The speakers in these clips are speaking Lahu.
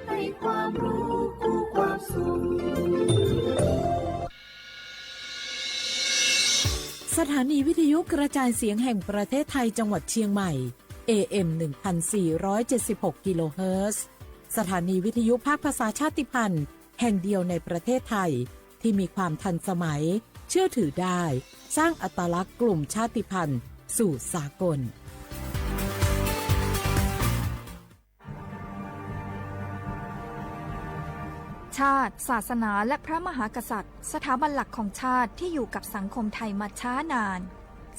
ให้ความรู้คู่ความสุข สถานีวิทยุกระจายเสียงแห่งประเทศไทยจังหวัดเชียงใหม่ เอ เอ็ม หนึ่งพันสี่ร้อยเจ็ดสิบหก กิโลเฮิรตซ์ สถานีวิทยุภาคภาษาชาติพันธุ์แห่งเดียวในประเทศไทย ที่มีความทันสมัย เชื่อถือได้ สร้างอัตลักษณ์กลุ่มชาติพันธุ์สู่สากล ชาติ ศาสนา และพระมหากษัตริย์ สถาบันหลักของชาติที่อยู่กับสังคมไทยมาช้านาน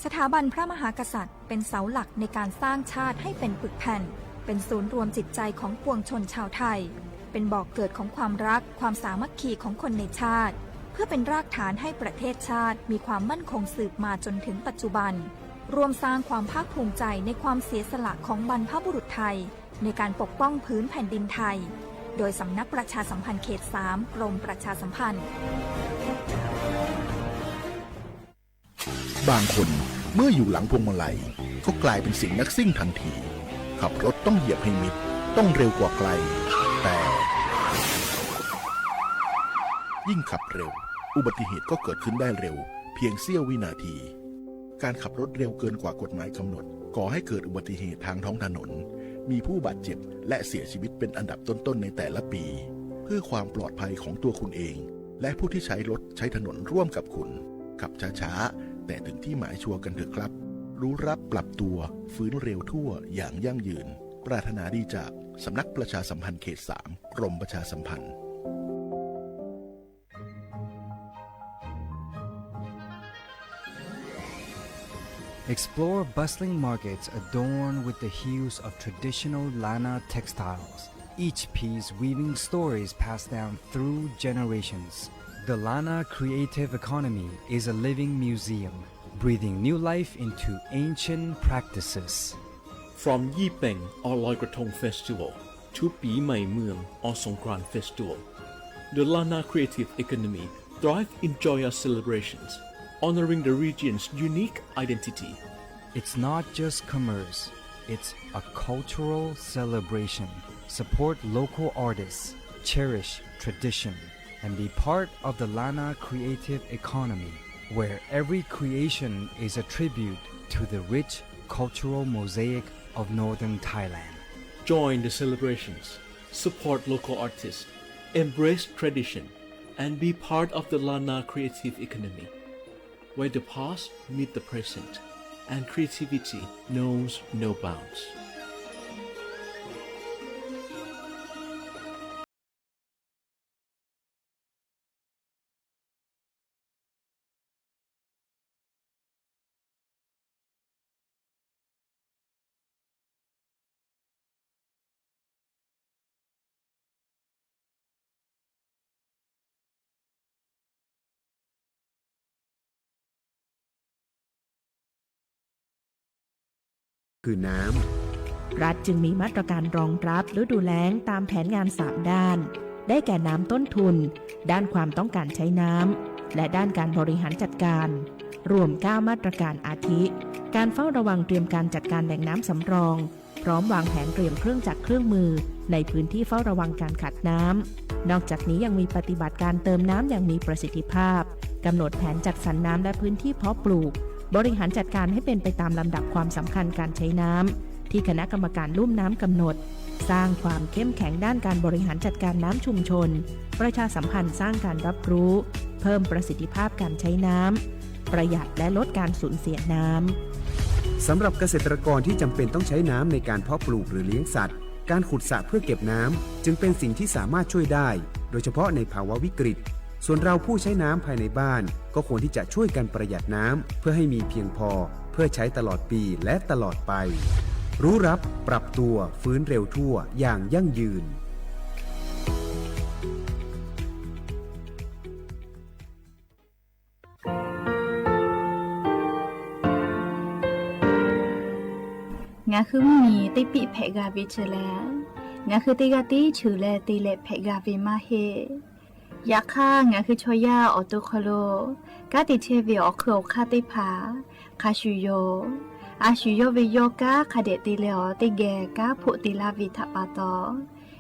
สถาบันพระมหากษัตริย์เป็นเสาหลักในการสร้างชาติให้เป็นปึกแผ่น เป็นศูนย์รวมจิตใจของปวงชนชาวไทย เป็นบ่อกเกิดของความรัก ความสามัคคีของคนในชาติ เพื่อเป็นรากฐานให้ประเทศชาติมีความมั่นคงสืบมาจนถึงปัจจุบัน ร่วมสร้างความภาคภูมิใจในความเสียสละของบรรพบุรุษไทย ในการปกป้องผืนแผ่นดินไทย โดยสำนักประชาสัมพันธ์เขตสาม กรมประชาสัมพันธ์ บางคนเมื่ออยู่หลังพวงมาลัยก็กลายเป็นเสียงนักซิ่งทันที ขับรถต้องเหยียบให้มิด ต้องเร็วกว่าใคร แต่ ยิ่งขับเร็ว อุบัติเหตุก็เกิดขึ้นได้เร็ว เพียงเสี้ยววินาที การขับรถเร็วเกินกว่ากฎหมายกำหนด ก่อให้เกิดอุบัติเหตุทางท้องถนน มีผู้บาดเจ็บ และเสียชีวิตเป็นอันดับต้นๆในแต่ละปี เพื่อความปลอดภัยของตัวคุณเอง และผู้ที่ใช้รถใช้ถนนร่วมกับคุณ ขับช้าๆ แต่ถึงที่หมายชัวร์กันเถอะครับ รู้รับปรับตัว ฟื้นเร็วทั่วอย่างยั่งยืน ปรารถนาดีจากสำนักประชาสัมพันธ์เขตสาม กรมประชาสัมพันธ์ Explore bustling markets adorned with the hues of traditional Lanna textiles, each piece weaving stories passed down through generations. The Lanna creative economy is a living museum, breathing new life into ancient practices. From ยี่เป็ง or Loy Krathong Festival to ปีใหม่เมือง or Songkran Festival, the Lanna creative economy thrives in joyous celebrations, honoring the region's unique identity. It's not just commerce, it's a cultural celebration. Support local artists, cherish tradition, and be part of the Lanna creative economy, where every creation is a tribute to the rich cultural mosaic of northern Thailand. Join the celebrations, support local artists, embrace tradition, and be part of the Lanna creative economy, where the past meet the present and creativity knows no bounds. คือน้ำ รัฐจึงมีมาตรการรองรับฤดูแล้งตามแผนงานสามด้าน ได้แก่น้ำต้นทุน ด้านความต้องการใช้น้ำ และด้านการบริหารจัดการ รวมเก้ามาตรการอาทิ การเฝ้าระวังเตรียมการจัดการแหล่งน้ำสำรอง พร้อมวางแผนเตรียมเครื่องจักรเครื่องมือในพื้นที่เฝ้าระวังการขาดน้ำ นอกจากนี้ยังมีปฏิบัติการเติมน้ำอย่างมีประสิทธิภาพ กำหนดแผนจัดสรรน้ำและพื้นที่เพาะปลูก บริหารจัดการให้เป็นไปตามลำดับความสำคัญการใช้น้ำ ที่คณะกรรมการลุ่มน้ำกำหนด สร้างความเข้มแข็งด้านการบริหารจัดการน้ำชุมชน ประชาสัมพันธ์สร้างการรับรู้ เพิ่มประสิทธิภาพการใช้น้ำ ประหยัดและลดการสูญเสียน้ำ สำหรับเกษตรกรที่จำเป็นต้องใช้น้ำในการเพาะปลูกหรือเลี้ยงสัตว์ การขุดสระเพื่อเก็บน้ำจึงเป็นสิ่งที่สามารถช่วยได้ โดยเฉพาะในภาวะวิกฤต ส่วนเราผู้ใช้น้ำภายในบ้านก็ควรที่จะช่วยกันประหยัดน้ำเพื่อให้มีเพียงพอ เพื่อใช้ตลอดปีและตลอดไป รู้รับ ปรับตัว ฟื้นเร็วทั่ว อย่างยั่งยืน Ngaˬ hui mvuhˇ miˬ teˇ piˆ hpehꞈ g'a ve chi lehˬ, ngaˬ hui teˇ g'aˇ tiˉ cheuˬ leh te leh hpehꞈ g'a ve maˇ heˆ. Yaꞈ hk'aˇ, ngaˬ hui chaw yaˇ awˬ to hk'aw lo kanˉ te chehˇ ve awˬ hk'eun awˬ hk'aˇ teˇ hpaˍ hk'a shuˍ yoˬ. A shu yawˇ ve yawˇ kanˉ hk'a dehꞈ te leh awˬ teˇ geh kanˉ hpoˆ te laˇ ve htaꞈ pa taw,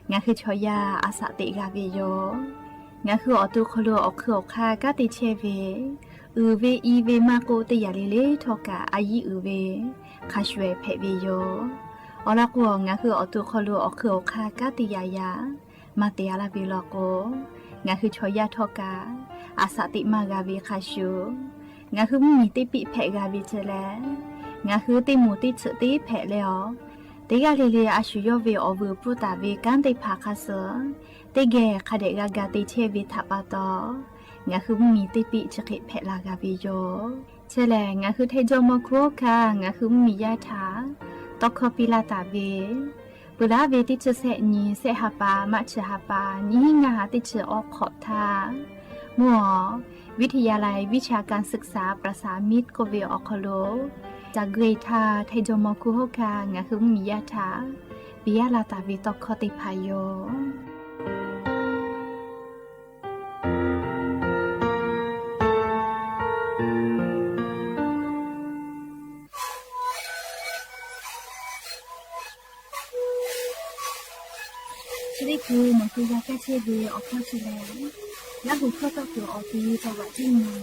ngaˬ hui chaw yaˇ a shaꞈ teꞈ g'a ve yoˬ. Ngaˬ hui awˬ to hk'aw lo awˬ hk'ui awˬ hk'aˇ kanˉ te chehˇ ve, uiˍ ve i ve maˇ k'oˆ, teˇ yanˇ le le htawˇ kaꞈ a yiˉ uiˍ ve hk'a shuˍ ehˍ hpehꞈ ve yoˬ. Awˬ lawn k'o, ngaˬ hui awˬ to hk'aw lo awˬ hk'ui awˬ hk'aˇ kanˉ te yaꞈ yaꞈ maˇ te a laˇ ve law k'o, ngaˬ hui chaw yaˇ htawˇ kaꞈ a shaꞈ teꞈ maˇ g'a ve hk'a shuˍ, ngaˬ hui mvuhˇmiˬ teˇ piˆ hpehꞈ g'a ve chi lehˬ, ngaˬ hui teˇ moˍ teˇ tsuhꞈ teˇ hpehꞈ leh awˬ, teˇ g'aˇ le le a shu yawˇ ve awˬ vuiˬ pfuhˇ taˍ ve kanˉ teˇ hpaˍ hk'a suh teˇ geh hk'a dehꞈ g'a ga te chehˇ ve htaꞈ pa taw, ngaˬ hui mvuhˇmiˬ teˇ piˆ chi hk'e hpehꞈ la g'a ve yoˬ. Chi lehˬ, ngaˬ hui Htaiˇ jawˇmawˇ hkunˉ hawˉ hkanˇ ngaˬ hui mvuhˇmiˬ yaˇ htaꞈ tawˇ hkawˇ piˇ laˇ taˍ ve, peuˬ laˉ ve teˇ chi sehˆ nyi, sehˆ ha pa, March ha pa, nyiˇ hinˉ ngaˇ ha teˇ chi awˬ hk'awꞈ htaˇ, mvuhˇ awˬ วิทยาลัยวิชาการศึกษาประสามิตร k'oˆ ve awˬ hk'aw lo, Caˇgui htaˇ Htaiˇ jawˇmawˇ hkunˉ hawˉ hkanˇ ngaˬ hui mvuhˇmiˬ yaˇ htaꞈ piˇ laˇ taˍ ve tawˇ hkawˇ teˇ hpaˍ yoˬ. Chi teˇ hkui nawˬ hui g'a kaˇ chehˇ ve awˬ hkawˇ chi lehˬ, Laˇ huˍ hkawˇ tawˇ kuiˬ awˬ ti จังหวัดเชียงใหม่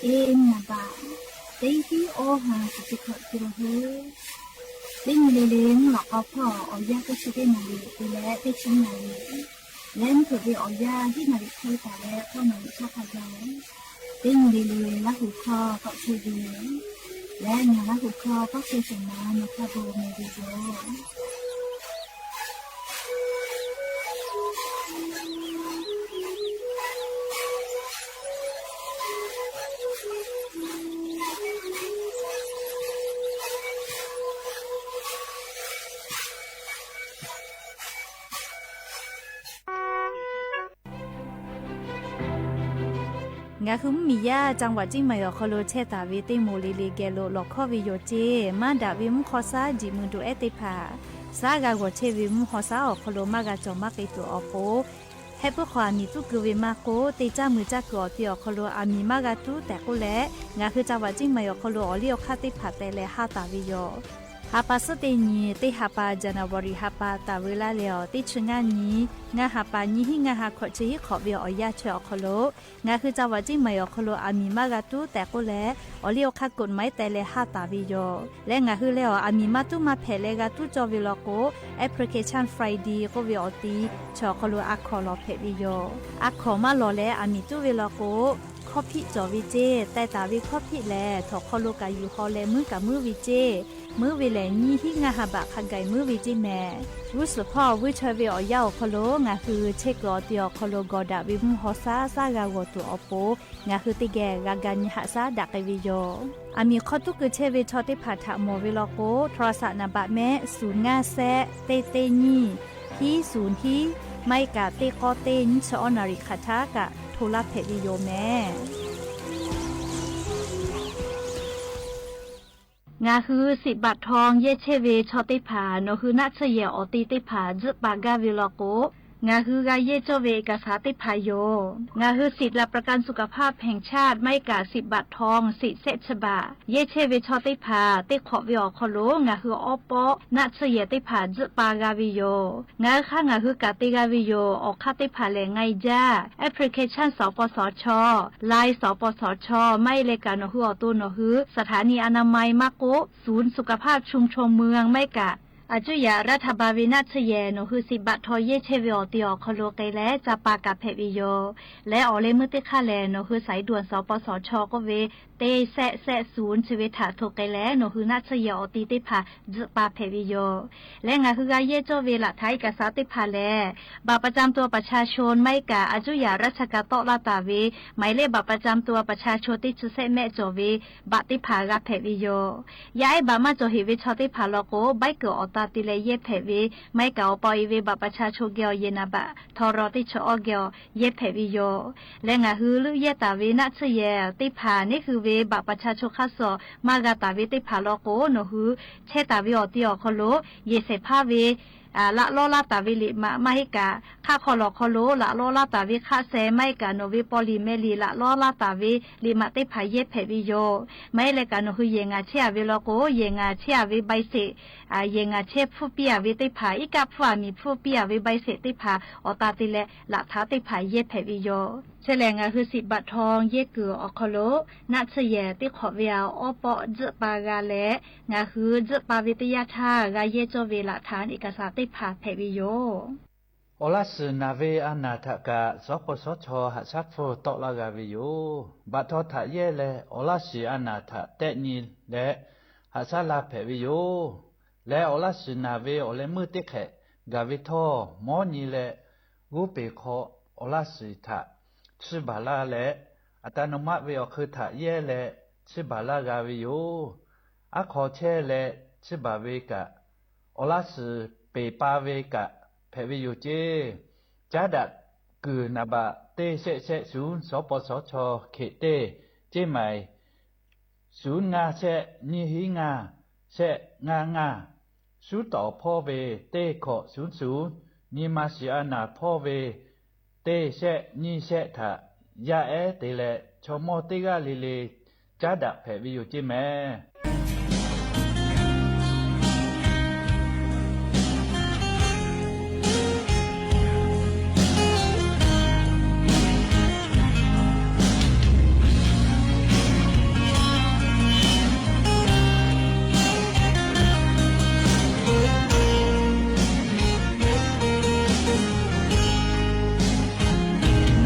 teˇ หนึ่ง baꞈ teˇ hiˉ awˇ ha shiˍ chi hkawꞈ te la heuˆ. Teˇ nyi le le mvuhˇ lawꞈ k'aw hpawˇ awˬ yanˇ teˇ chi teˇ naˍ riˍ te leh teˇ chi naˍ riˍ, leh mvuhˇ hpeuꞈ ve awˬ yanˇ hiˉ naˍ riˍ hk'e taˍ leh k'awˇ naˍ riˍ chaˇ hk'a gaˬ, teˇ nyi le le Laˇ huˍ hkawˇ tawˆ chehˇ ve yoˬ. Leh ngaˬ Laˇ huˍ hkawˇ tawˇ chehˇ shehˍ ma nawˬ hk'a gaˬ meh ve yoˬ. Ngaˬ hui mvuhˇmiˬ yaˇ จังหวัดเชียงใหม่ awˬ hk'aw lo chehˇ taˍ ve teˇ moˍ le le geh lo lawˬ hkawˇ ve yoˬ ceˇ. Maˇ daꞈ ve mvuhˇ hk'aw shaˉ jiꞈ mui duꞈ ehˉ teˇ hpaˍ, shaˉ g'a g'awˬ chehˇ ve mvuhˇ hk'aw shaˉ awˬ hk'aw lo maˇ g'a cawˬ maˇ k'ai tuˬ awˬ pon, heh puiˉ hk'aw aˬ miˍ tuˉ keu ve maˇ k'oˆ, teˇ caˇ mui caˇ kuiˬ awˬ ti awˬ hk'aw lo aˬ miˍ maˇ g'a tuˉ tehꞈ k'oˆ leh, ngaˬ hui จังหวัดเชียงใหม่ awˬ hk'aw lo awˬ liˇ awˬ hk'aˇ teˇ hpaˍ teh leh haˉ taˍ ve yoˬ. Ha pa suhˉ teˇ nyi, teˇ ha pa January ha pa taˍ veu laˇ leh awˬ teˇ chi ngaˇ nyi, ngaˇ ha pa nyiˇ hinˉ ngaˇ ha hkawꞈ chi hiˉ hk'awꞈ ve awˬ yanˇ chi awˬ hk'aw lo, ngaˬ hui จังหวัดเชียงใหม่ awˬ hk'aw lo aˬ miˍ maˇ g'a tuˉ tehꞈ k'oˆ leh, awˬ liˇ awˬ hk'aˇ กฎหมาย teh leh haˉ taˍ ve yoˬ. Leh ngaˬ hui leh awˬ aˬ miˍ maˇ tuˉ maˇ hpehꞈ leh g'a tuˉ cawˇ ve law k'o, Application Friday k'oˆ ve awˬ ti chi awˬ hk'aw lo a hkawnˍ lawˬ hpehꞈ ve yoˬ. A hkawnˍ maˇ lawˬ leh aˬ miˍ tuˉ ve law k'o, hkawˇ hpiˆ cawˬ ve ceˇ. Teh taˍ ve hkawˇ hpiˆ lehˬ, htawnˍ hk'aw lo kaꞈ yuˬ haw leh muiˉ kaꞈ muiˉ ve ceˇ. Muiˉ ve lehˬ, nyiˇ hinˉ ngaˇ ha baꞈ hk'a gaˬ muiˉ ve ceˇ mehˍ. G'uˇ suhˍ hpawˇ vuiˇ chaweh ve awˬ yanˇ awˬ hk'aw lo ngaˬ hui chehˇ kuiˬ awˬ ti awˬ hk'aw lo gawˬ daꞈ ve mvuhˇ hk'aw shaˉ shaˉ g'a g'awˬ tuˬ awˬ pon, ngaˬ hui teˇ geh g'a ga nyi haꞈ shaˉ daꞈ k'ai ve yoˬ. Aˬ miˍ hk'aw tuˉ keu chehˇ ve chaw teˇ hpaˍ htaꞈ mawˬ ve law k'o, โทรศัพท์ naˍ baꞈ mehˆ ศูนย์ ngaˇ sehˆ เจ็ด เจ็ด nyiˇ hiˉ ศูนย์ hiˉ မႆႉ kaꞈ เจ็ด เก้า เจ็ด nyiˇ chi awˇ naˍ riˍ hk'aˬ htaˇ kaꞈ hto laˇ hpehꞈ ve yoˬ mehˍ. Ngaˬ hui สิทธิ์บัตรทอง yehˇ chehˇ ve chaw teˇ hpaˍ nawˬ hui naˆ tsuhˇ yehˬ awˬ te teˇ hpaˍ tzuhˆ pa gaˇ ve law k'o, ngaˬ hui g'a yehˇ cawˇ ve เอกสาร teˇ hpaˍ yoˬ. Ngaˬ hui สิทธิ์หลักประกันสุขภาพแห่งชาติ maˇ heˆ kaꞈ สิทธิ์บัตรทอง สิทธิ์แสะ chi baꞈ yehˇ chehˇ ve chaw teˇ hpaˍ teˇ hk'awꞈ ve awˬ hk'aw lo ngaˬ hui awˉ pawˆ naˆ tsuhˇ yehˬ teˇ hpaˍ tzuhˆ pa g'a ve yoˬ. Ngaˬ hui hk'aˇ ngaˬ hui kaꞈ te g'a ve yoˬ. Awˬ hk'aˇ teˇ hpaˍ lehˬ, ไงจ้า application สปสช Line สปสช maˇ heˆ leh kaꞈ nawˬ hui awˬ to nawˬ hui สถานีอนามัย maˇ k'oˆ ศูนย์สุขภาพชุมชนเมือง maˇ heˆ kaꞈ อายุทยารัฐบาล ve naˆ tsuhˇ yehˬ nawˬ hui สิทธิ์บัตรทอง yehˇ chehˇ ve awˬ te awˬ hk'aw lo k'ai leh ca pa kaꞈ hpehꞈ ve yoˬ. Leh awˬ leh meuˇ teˇ hk'aˇ lehˬ, nawˬ hui สายด่วน สปสช k'oˆ ve เจ็ด เจ็ด ศูนย์ chi ve htaꞈ hto k'ai leh nawˬ hui naˆ tsuhˇ yehˬ awˬ te teˇ hpaˍ tzuhˆ pa hpehꞈ ve yoˬ. Leh ngaˬ hui g'a yehˇ cawˇ ve หลักฐานเอกสาร teˇ hpaˍ lehˬ, บัตรประจำตัวประชาชน maˇ heˆ kaꞈ อายุทยาราชการ tawˆ laˇ taˍ ve หมายเลขบัตรประจำตัวประชาชน teˇ chi sehˆ mehˆ cawˬ ve บัตร teˇ hpaˍ g'a hpehꞈ ve yoˬ. Yaˇ ehˉ บัตร maˇ cawˬ heꞈ ve chaw teˇ hpaˍ law k'o, ใบเกิด awˬ ta te leh yehˇ hpehꞈ ve, maˇ heˆ kaꞈ awˬ pa awˬ e ve บัตรประชาชน geh awˬ yehˬ naˍ baꞈ htaw raw teˇ chi awˇ geh awˬ yehˇ hpehꞈ ve yoˬ. Leh ngaˬ hui leuˆ yehˇ taˍ ve naˆ tsuhˇ yehˬ teˇ hpaˍ neˉ hui ve บัตรประชาชน hk'aˇ suh maˇ g'a taˍ ve teˇ hpaˍ law k'o, nawˬ hui chehˇ taˍ ve awˬ te awˬ hk'aw lo yehˬ shehˍ hpaˇ ve laꞈ lawˇ laˇ taˍ ve liꞈ maꞈ maˇ heˆ kaꞈ, hk'aˆ hk'aw lawˬ hk'aw lo laꞈ lawˇ laˇ taˍ ve hk'aˆ seh maˇ heˆ kaꞈ, nawˬ ve paw liꞈ meh liꞈ laꞈ lawˇ laˇ taˍ ve liꞈ maꞈ teˇ hpaˍ yehˇ hpehꞈ ve yoˬ. Maˇ heˆ leh kaꞈ nawˬ hui yehˬ ngaˬ chehˇ a ve law k'o, yehˬ ngaˬ chehˇ a ve ใบเสร็จ, yehˬ ngaˬ chehˇ hpfuhˇ piˇ a ve teˇ hpaˍ, iˉ kaˆ hpfuhˇ a miˬ hpfuhˇ piˇ a ve ใบเสร็จ teˇ hpaˍ awˬ ta te leh laꞈ htaꞈ teˇ hpaˍ yehˇ hpehꞈ ve yoˬ. Chi lehˬ, ngaˬ hui สิบ บัตรทอง yehˇ kuiˬ awˬ hk'aw lo naˆ tsuhˇ yehˬ teˇ hk'awꞈ ve a awˉ pawˆ tzuhˆ pa g'a leh, ngaˬ hui tzuhˆ pa ve teˇ yanˇ htaˇ g'a yehˇ cawˇ ve laꞈ htaꞈ iˉ kaˍ saˍ teˇ hpaˍ hpehꞈ ve yoˬ. Awˬ laˇ shiˍ naˬ ve a naˬ htaꞈ kaꞈ สปสช. haꞈ shaˉ hpfuhˇ tawˆ laˇ g'a ve yoˬ. Baꞈ htaw htaꞈ yehˇ leh awˬ laˇ shiˍ a naˬ htaꞈ tehˆ nyi leh haꞈ shaˉ la hpehꞈ ve yoˬ. Leh awˬ laˇ shiˍ naˬ ve awˬ leh meuˇ teˇ hk'ehꞈ gaˬ ve htawˇ, mawˉ nyi leh g'oˇ peˬ hk'aw awˬ laˇ shiˍ htaꞈ chiˇ baˬ laˇ leh, อัตโนมัติ ve awˬ hk'eun htaꞈ yehˇ leh chiˇ baˬ laˇ g'a ve yoˬ. Aˉ hk'aw chehˇ leh chiˇ baˬ ve kaꞈ, awˬ laˇ shiˍ peˬ pa ve kaꞈ hpehꞈ ve yoˬ ceˇ. Caˉ daꞈ kuiˬ naˍ baꞈ teˇ shehˆ shehˆ ศูนย์ สปสช. hkeꞈ teˇ ceˇ maiˍ ศูนย์ ngaˇ shehˆ nyiˇ hiˉ ngaˇ shehˆ ngaˇ ngaˇ, suˉ tawˍ hpawˇ ve teˇ hkawꞈ ศูนย์ ศูนย์, nyi ma shiˍ a naˬ hpawˇ ve teˇ shehˆ nyiˇ shehˆ htaꞈ yaˇ ehˉ te leh chaw mawˇ teˇ g'aˇ le le caˉ daꞈ hpehꞈ ve yoˬ ceˇ mehˍ.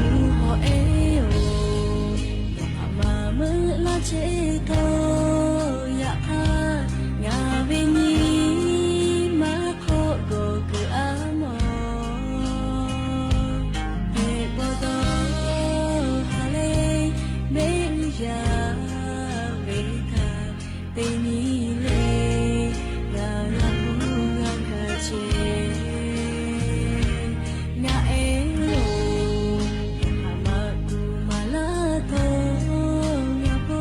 Mvuhˇ hawˬ ehˉ-oˬ, nawˬ htaꞈ maˍ meuˆ laˇ chehˇ htawˇ, yaꞈ hk'aˇ ngaˬ ve nyi ma hk'aw gawˬ kuiˬ a mawˬ. Hpehꞈ bawˬ dawˬ ha leh mehˆ g'uˇ yaˇ ve htaꞈ te nyi le, ngaˬ g'a hu g'a hkanˍ chehˇ. Ngaˬ ehˉ-oˬ, hk'aˬ ma kuˬ maˍ laˇ htawˇ ngaˬ po,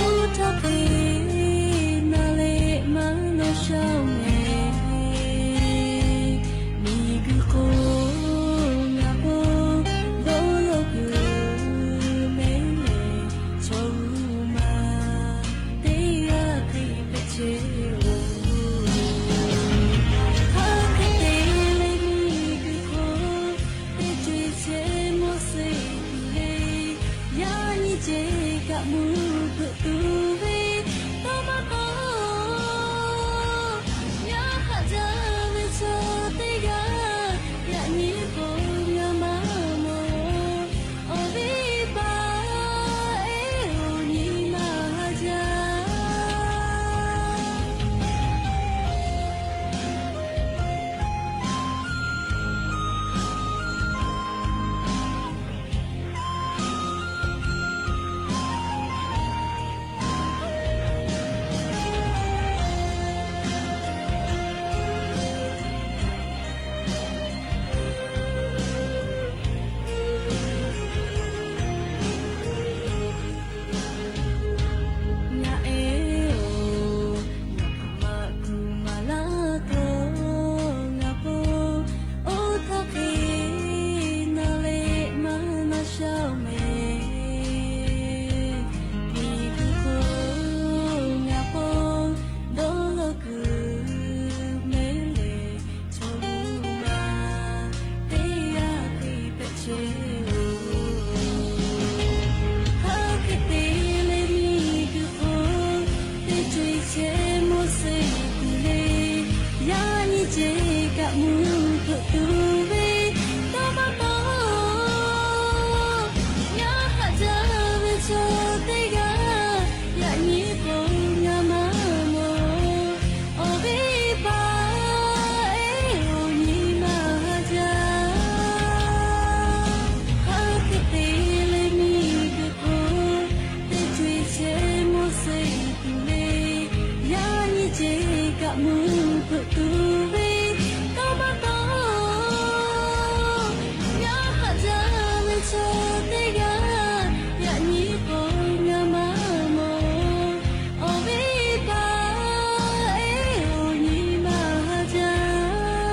oˇ htaˇ hk'e na leh maˇ nawˬ shaˉ-oˬ mehˍ. Miˬ guiˬ hk'oˆ ngaˬ po dawˇ law kuiˬ mehˍ leh, chaw hui ma teˇ g'aˇ hk'e hpehꞈ chehˇ-oˬ. Hk'aˬ hk'e te leh miˬ guiˬ hk'oˆ teˇ co-e chehˇ Moˉseˍ tuˬ le, yaꞈ nyi ceh kaꞈ mvuhˇ hpeuꞈ tuˬ ve tawˇ maˇ taw. Yaꞈ haꞈ jaˇ ve chaw teˇ g'aˇ yaꞈ nyi k'o ngaˬ maˇ mawˬ. Awˬ viˉ paˍ ehˉ-oˬ, nyi ma haꞈ jaˇ. Ngaˬ ehˉ-oˬ, nawˬ hk'aˬ ma kuˬ maˍ laˇ htawˇ ngaˬ po, oˇ htaˇ hk'e na leh maˇ nawˬ shaˉ-oˬ mehˍ. Miˬ guiˬ hk'oˆ ngaˬ po dawˇ law kuiˬ mehˍ leh, chaw hui ma teˇ g'aˇ hk'e hpehꞈ chehˇ-oˬ. Hk'aˬ hk'e te leh miˬ guiˬ hk'oˆ teˇ co-e chehˇ Moˉseˍ tuˬ le, yaꞈ nyi ceh kaꞈ mvuhˇ hpeuꞈ tuˬ ve tawˇ maˇ taw. Yaꞈ haꞈ jaˇ ve chaw teˇ g'aˇ yaꞈ nyi k'o ngaˬ maˇ mawˬ. Awˬ viˉ paˍ ehˉ-oˬ, nyi ma haꞈ jaˇ. Hk'aˬ hk'e te leh miˬ guiˬ hk'oˆ teˇ co-e chehˇ Moˉseˍ tuˬ le, yaꞈ nyi ceh kaꞈ mvuhˇ hpeuꞈ tuˬ ve tawˇ maˇ taw. Yaꞈ haꞈ jaˇ ve chaw teˇ g'aˇ yaꞈ nyi k'o ngaˬ maˇ mawˬ. Awˬ viˉ paˍ ehˉ-oˬ, nyi ma haꞈ jaˇ.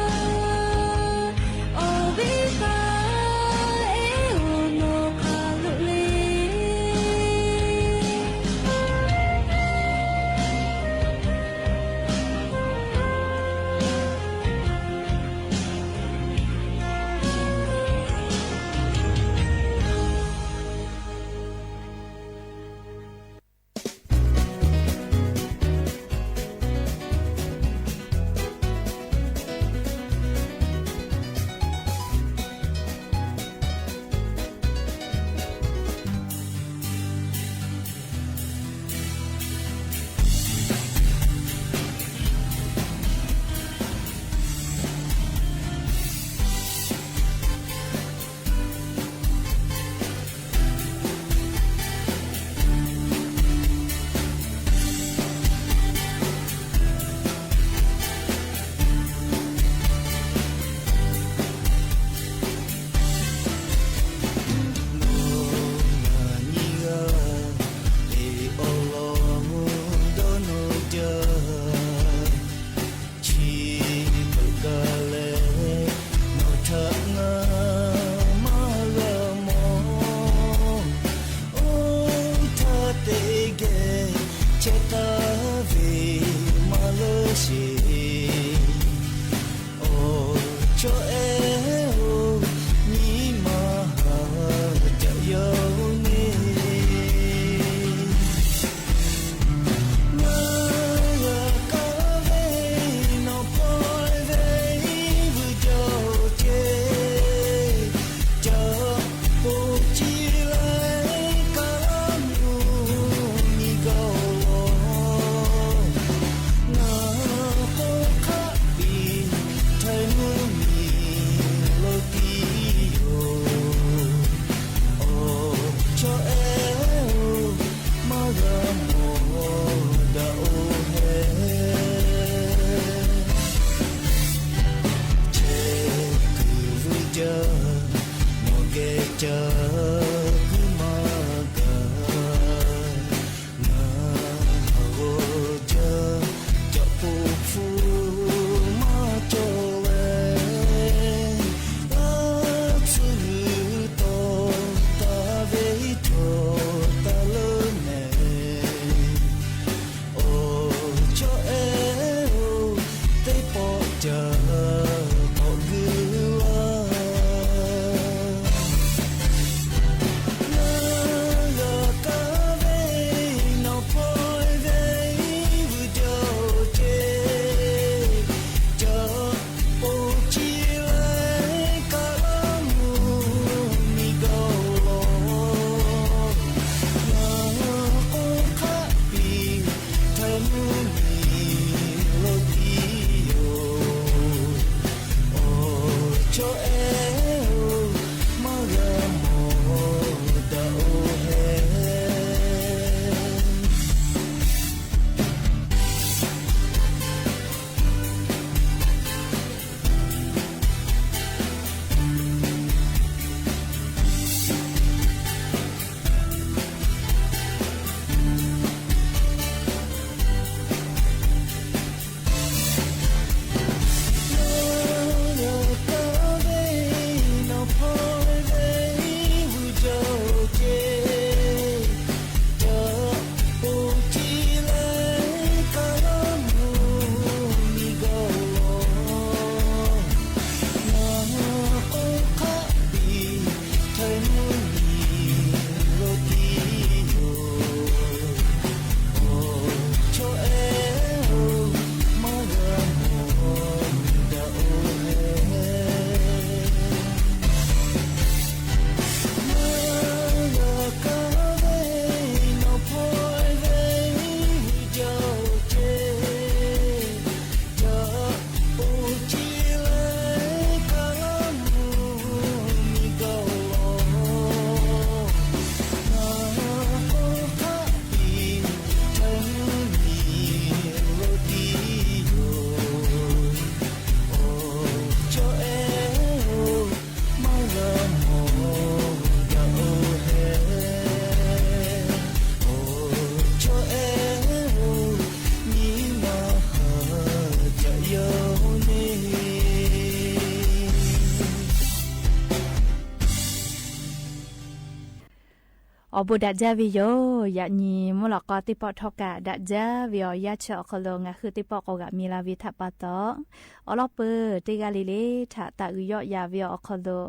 Awˬ bon daꞈ jaˇ ve yoˬ. Yaꞈ nyi mvuhˇ lawꞈ k'aw teˇ pawˆ htawˇ kaꞈ daꞈ jaˇ ve awˬ yanˇ chi awˬ hk'aw lo ngaˬ hui teˇ pawˆ k'awꞈ g'aꞈ mi la ve htaꞈ pa taw, awˬ lawn peuˬ teˇ g'aˇ le le htaꞈ taꞈ uiˍ yawˆ yan ve awˬ hk'aw lo,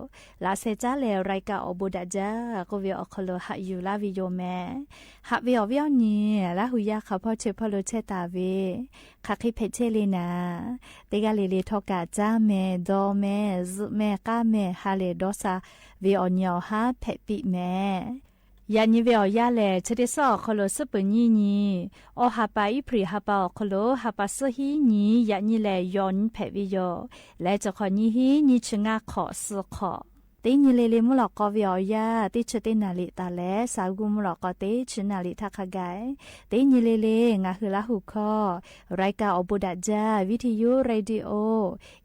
laꞈ sheh caˉ leh รายการ awˬ bon daꞈ jaˇ k'oˆ ve awˬ hk'aw lo haꞈ yuˬ laˇ ve yoˬ mehˍ. Haꞈ ve awˬ viˉ awˬ nyi, Laˇ hu yaˇ hk'aˬ hpawˇ chi hpawˇ lo chehˇ taˍ ve, hk'aˬ hk'e hpehꞈ chehˇ le naˍ, teˇ g'aˇ le le htawˇ kaꞈ caˇ mehˍ, dawˇ mehˍ, zuhꞈ mehˍ, k'aˇ mehˍ, ha lehˬ dawˇ sha ve awˬ nyi awˬ haˉ hpehꞈ piˇ mehˍ. Yaꞈ nyi ve awˬ yanˇ lehˬ, chi teˇ suhˉ awˬ hk'aw lo suhˉ peuˬ nyiˇ nyi, awˬ ha pa April ha pa awˬ hk'aw lo ha pa suhˉ hiˉ nyi, yaꞈ nyi lehˬ yawˬ nyi hpehꞈ ve yoˬ. Leh chi hk'awꞈ nyiˇ hiˉ nyiˇ chi ngaˇ hk'awꞈ suh hk'awꞈ, teˇ nyi le le mvuhˇ lawꞈ k'aw ve awˬ yanˇ teˇ chi teˇ naˍ riˍ taˍ leh, saˍ guˇ mvuhˇ lawꞈ k'aw teˇ chi naˍ riˍ htaˇ hk'a gaˬ, teˇ nyi le le ngaˬ hui Laˇ hu hkawˇ รายการ awˬ bon daꞈ jaˇ วิทยุ radio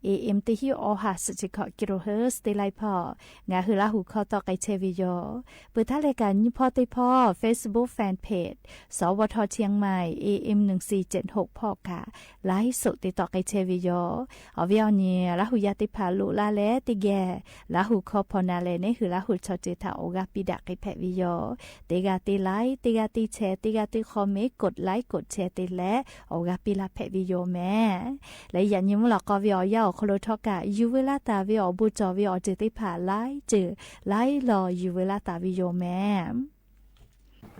AM teˇ hiˉ awˬ ha suhˍ chi hkawꞈ กิโลเฮิรตซ์ teˇ laiˉ hpawˇ ngaˬ hui Laˇ hu hkawˇ tawˆ k'ai chehˇ ve yoˬ. Peuˬ htaˇ leh kaꞈ nyiˇ hpawˇ teˇ hpawˇ Facebook fan page สวท เชียงใหม่ AM หนึ่งสี่เจ็ดหก hpawˇ kaꞈ ไลฟ์สด te tawˆ k'ai chehˇ ve yoˬ. Awˬ viˉ awˬ nyi, Laˇ hu yaˇ teˇ hpaˍ loꞈ la leh teˇ geh Laˇ hu hkawˇ hpaw na leh, neˇ hui Laˇ hu chaw ceuˬ htaꞈ awˬ g'aˇ piˇ daꞈ k'ai hpehꞈ ve yoˬ. Teˇ g'aˇ teˇ like, teˇ g'aˇ teˇ share, teˇ g'aˇ teˇ comment, กดไลค์ กดแชร์ te leh awˬ g'aˇ piˇ laˇ hpehꞈ ve yoˬ mehˍ. Leh yaꞈ nyi mvuhˇ lawꞈ k'aw ve awˬ yanˇ awˬ hk'aw lo htawˇ kaꞈ yuˬ veu laˇ taˍ ve awˬ bon cawˬ ve awˬ ceuˬ teˇ hpaˍ laiˉ ceuˬ laiˉ law yuˬ veu laˇ taˍ ve yoˬ mehˍ.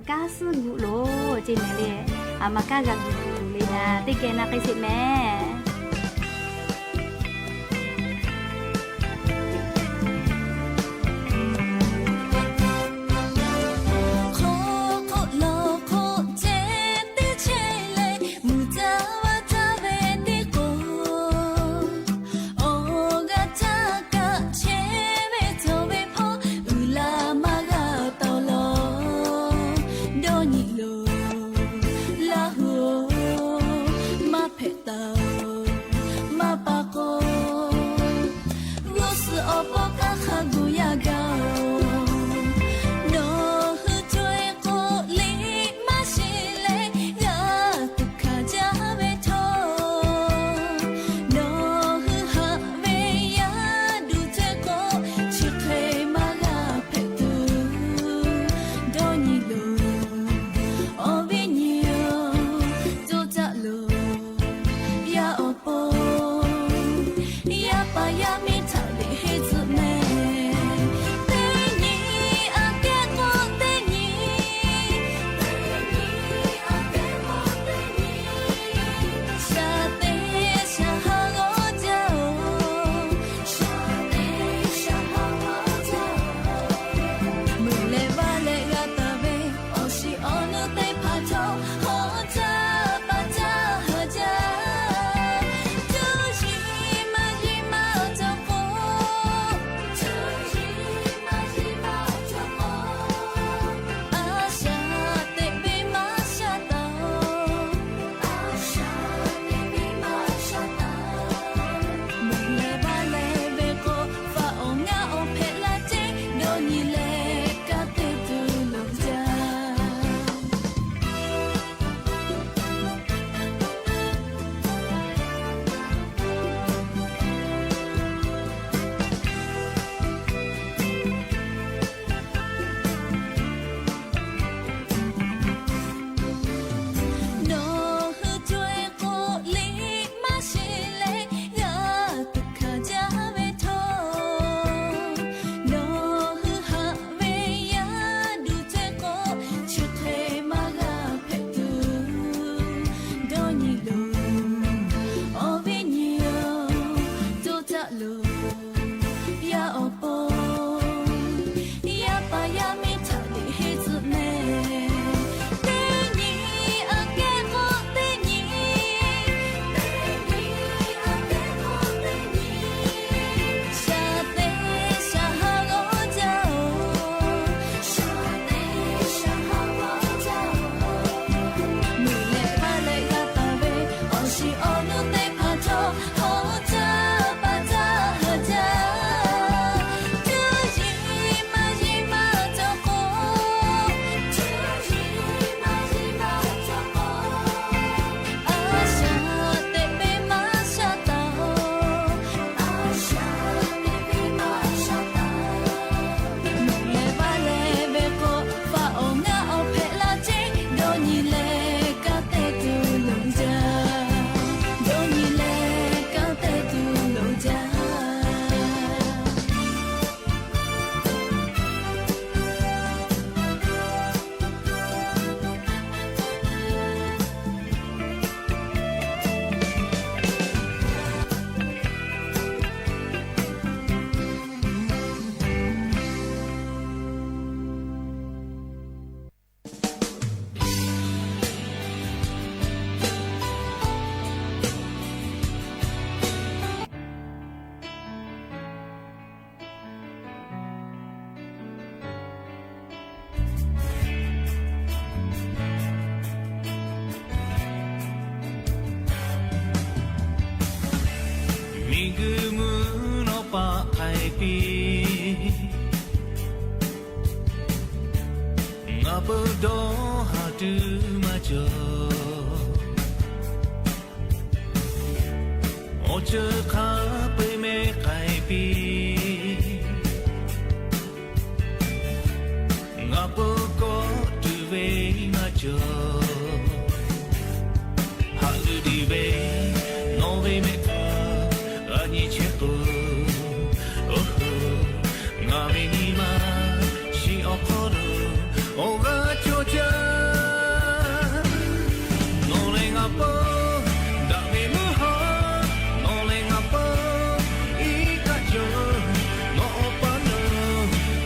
Kanˉ suhˉ gu loˬ ceˇ mehˍ le. Aˬ ma kanˉ g'a gu gu le naˍ, teˇ geh na k'ai sheˍ mehˍ. Hk'oˆ hk'oˆ lawˬ hk'oˆ ceh teˇ chehˇ leh, mvuhˇ caˇ vaˇ caˇ ve teˇ k'o, awˬ g'aˇ caˇ kaꞈ chehˇ ve cawˬ ve hpawˇ uiˍ la maˇ g'a tawˍ lawˬ. Dawˇ nyi loˬ, Laˇ hu-oˬ, maˇ hpehꞈ taˍ-oˬ, maˇ pa k'o, g'uˇ suhˍ awˬ pawˆ kaˇ hk'a gu yaˇ gaˇ-oˬ. Nawˬ hui co-e k'o liꞈ maˇ shiˍ leh, g'a tuꞈ hkanˍ jaˇ ve htawˇ, nawˬ hui haꞈ ve yaˇ duˬ ceh k'o, chi hk'e maˇ g'a hpehꞈ tuˬ. Dawˇ nyi loˬ, awˬ viˉ nyi-oˬ, co caˆ loˬ. paˆ k'ai piˇ. Ngaˬ peuˬ dawˇ haˍ tuˬ maˇ cawˬ. Awˬ ceuˬ hk'a peu-eˬ mehˉ k'ai piˇ. Ngaˬ peuˬ kawˆ tuˬ ve maˇ cawˬ. Haꞈ leuˬ diˍ ve nawˬ ve mehˆ hpu g'a nyi chehˇ k'o, oˇ hui ngaˬ ve nyi ma shiˍ awˬ hk'aw lo awˬ g'aˇ cawˬ jaˇ. Nawˬ lehˬ ngaˬ peuˬ daꞈ ve meuˇ haw, nawˬ lehˬ ngaˬ peuˬ iˉ kaˆ cawˬ. Nawˬ awˬ pa lo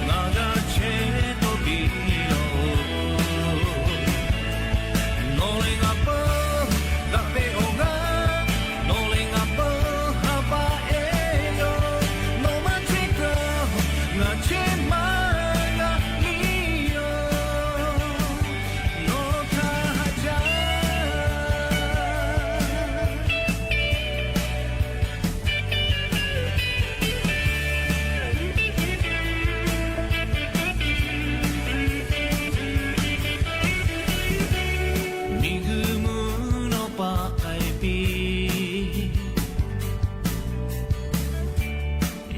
ngaˬ g'a chehˇ k'oˆ piˇ yoˬ. Nawˬ lehˬ ngaˬ peuˬ daꞈ ve awˬ g'aˇ, nawˬ lehˬ ngaˬ peuˬ ha pa ehˉ yoˬ. Nawˬ maˇ chehˇ kaꞈ ngaˬ chehˇ maˇ g'a piˇ yoˬ. Nawˬ htaꞈ haꞈ jaˇ. Miˬ guiˬ mvuhˇ naw paˆ k'ai piˇ.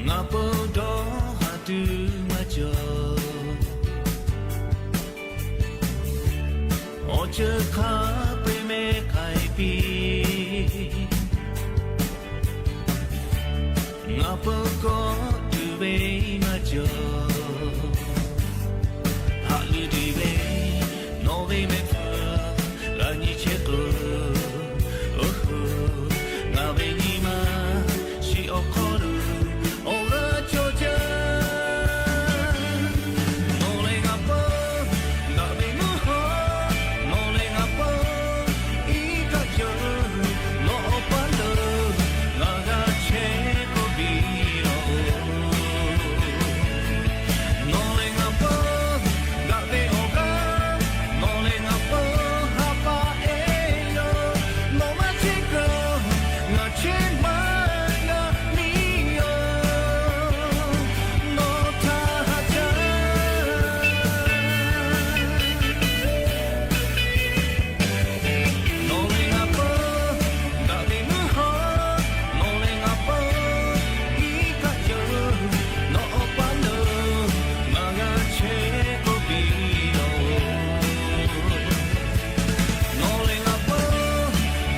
Ngaˬ peuˬ dawˇ haˍ tuˬ maˇ cawˬ. Awˬ ceuˬ hk'a peu-eˬ mehˉ k'ai piˇ. Ngaˬ peuˬ kawˆ tuˬ ve maˇ cawˬ. Haꞈ leuˬ diˍ ve nawˬ ve mehˆ hpu g'a nyi chehˇ k'o, oˇ hui ngaˬ ve nyi ma shiˍ awˬ hk'aw lo awˬ g'aˇ cawˬ jaˇ. Nawˬ lehˬ ngaˬ peuˬ daꞈ ve meuˇ haw, nawˬ lehˬ ngaˬ peuˬ iˉ kaˆ cawˬ. Nawˬ awˬ pa lo ngaˬ g'a chehˇ k'oˆ piˇ yoˬ. Nawˬ lehˬ ngaˬ peuˬ daꞈ ve awˬ g'aˇ, nawˬ lehˬ ngaˬ peuˬ ha pa ehˉ yoˬ. Nawˬ maˇ chehˇ kaꞈ ngaˬ chehˇ maˇ g'a piˇ yoˬ. Nawˬ htaꞈ haꞈ jaˇ. Nawˬ lehˬ ngaˬ peuˬ daꞈ ve meuˇ haw, nawˬ lehˬ ngaˬ peuˬ iˉ kaˆ cawˬ. Nawˬ awˬ pa lo ngaˬ g'a chehˇ k'oˆ piˇ yoˬ. Nawˬ lehˬ ngaˬ peuˬ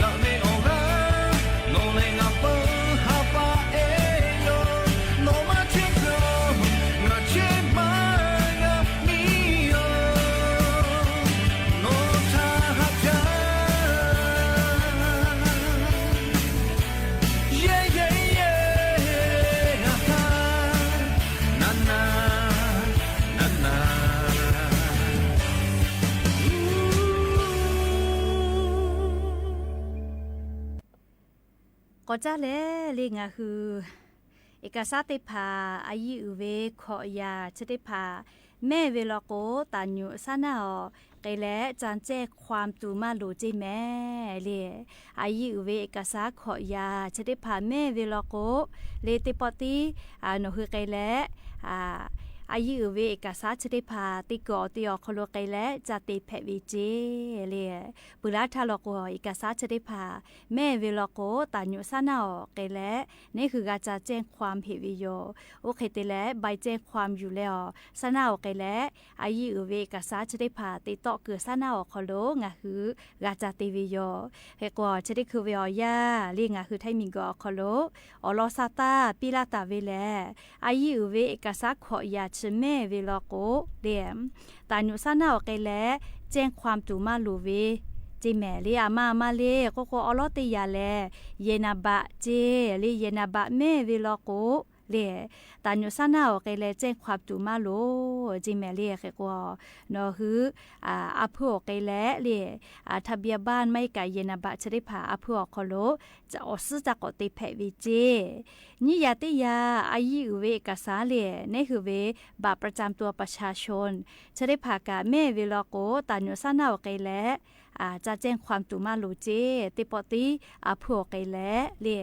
daꞈ ve awˬ g'aˇ, nawˬ lehˬ ngaˬ peuˬ ha pa ehˉ yoˬ. Nawˬ maˇ chehˇ kaꞈ ngaˬ chehˇ maˇ g'a piˇ yoˬ. Nawˬ htaꞈ haꞈ jaˇ. Yehˬ yehˬ yehˬ, a ha, na na, na na. K'awꞈ caˇ leh le ngaˬ hui เอกสาร teˇ hpaˍ a yiˇ uiˍ ve hkawꞈ yaꞈ chi teˇ hpaˍ mehˇ ve law k'o, taˍ nyuꞈ saˉ naˇ awˬ k'e leh ca cehˇ hkawam tuˬ maˇ loˍ ceˇ mehˍ le. A yiˇ uiˍ ve เอกสาร hkawꞈ yaꞈ chi teˇ hpaˍ mehˇ ve law k'o, le teˇ pawˆ tiˉ nawˬ hui k'e leh a yiˇ uiˍ ve เอกสาร chi teˇ hpaˍ teˇ kuiˬ awˬ te awˬ hk'aw lo k'e leh ca te hpehꞈ ve ceˇ le. Peuˬ laˇ htaˇ law k'o, เอกสาร chi teˇ hpaˍ mehˇ ve law k'o, taˍ nyuꞈ saˉ naˇ awˬ k'e leh neˇ hui g'a ca cehˇ hkawam heꞈ ve yoˬ. Oˇ hk'e te leh ใบแจ้งความ yuˬ leh awˬ saˉ naˇ awˬ k'e leh a yiˇ uiˍ ve เอกสาร chi teˇ hpaˍ te tawˆ kuiˬ saˉ naˇ awˬ hk'aw lo ngaˬ hui g'a ca te ve yoˬ. Hk'e k'o, chi teˇ hkui ve awˬ yanˇ le ngaˬ hui Htaiˇ miˬguiˬ awˬ hk'aw lo awˬ lawn sa taˇ piˇ laˇ taˍ ve lehˬ, a yiˇ uiˍ ve เอกสาร hkawꞈ yaꞈ chi mehˇ ve law k'o le, taˍ nyuꞈ saˉ naˇ awˬ k'e leh cehˇ hkawam tuˬ maˇ loˍ ve ceˇ mehˍ le. A ma a ma le k'oˆ k'o, awˬ lawn teˇ yanˇ lehˬ yehˬ naˍ baꞈ ceˇ le, yehˬ naˍ baꞈ mehˇ ve law k'o le, taˍ nyuꞈ saˉ naˇ awˬ k'e leh cehˇ hkawam tuˬ maˇ loˍ ceˇ mehˍ le. Hk'e k'o, nawˬ hui a hpuiˇ awˬ k'e leh le, ทะเบียนบ้าน maˇ heˆ kaꞈ yehˬ naˍ baꞈ chi teˇ hpaˍ a hpuiˇ awˬ hk'aw lo awˬ suhˉ ca k'awꞈ te hpehꞈ ve ceˇ. Nyiˇ yanˇ teˇ yanˇ a yiˇ uiˍ ve เอกสาร le, neˇ hui ve บัตรประจำตัวประชาชน chi teˇ hpaˍ kaꞈ mehˇ ve law k'o, taˍ nyuꞈ saˉ naˇ awˬ k'e leh ca cehˇ hkawam tuˬ maˇ loˍ ceˇ. Teˇ pawˆ tiˉ a hpuiˇ awˬ k'e leh le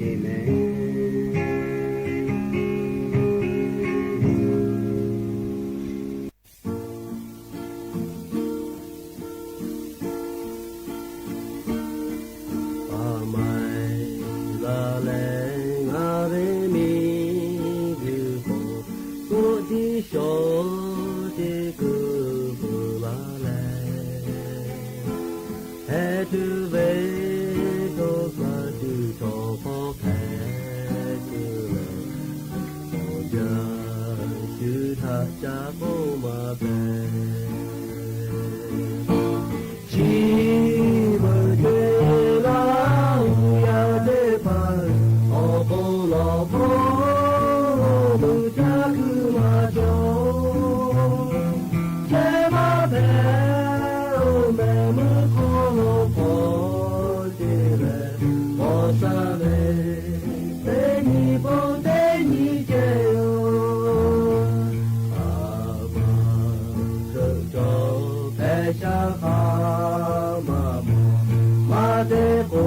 Amen. Aˬ ma la leh ngaˬ ve miˬguiˬ hk'oˆ k'oˆ tiˉ shawˍ teˇ kuiˬ peuˬ la leh, heh tuˬ ve dawˇ hk'a tuˬ chaw hk'aw hpehꞈ tuˬ leh, awˬ jaˇ shu htaꞈ ca k'oˆ maˍ pehˍ. Chi beuꞈ ceh Laˇ huˍ yaˇ teˇ hpaˍ awˬ hk'aw lo hpawˇ lo mui caˇ kuiˬ maˇ cawˬ. Chehˇ maˇ hpehꞈ-oˬ, mehˬ meuˇ hk'aw lo hpawˇ te leh, k'awꞈ shaˉ ve teˇ nyi pawˆ teˇ nyi ceh yoˬ. Aˬ ma hkeuꞈ cawˬ hpehꞈ shaˉ hk'a maˇ mawˬ, maˇ te k'o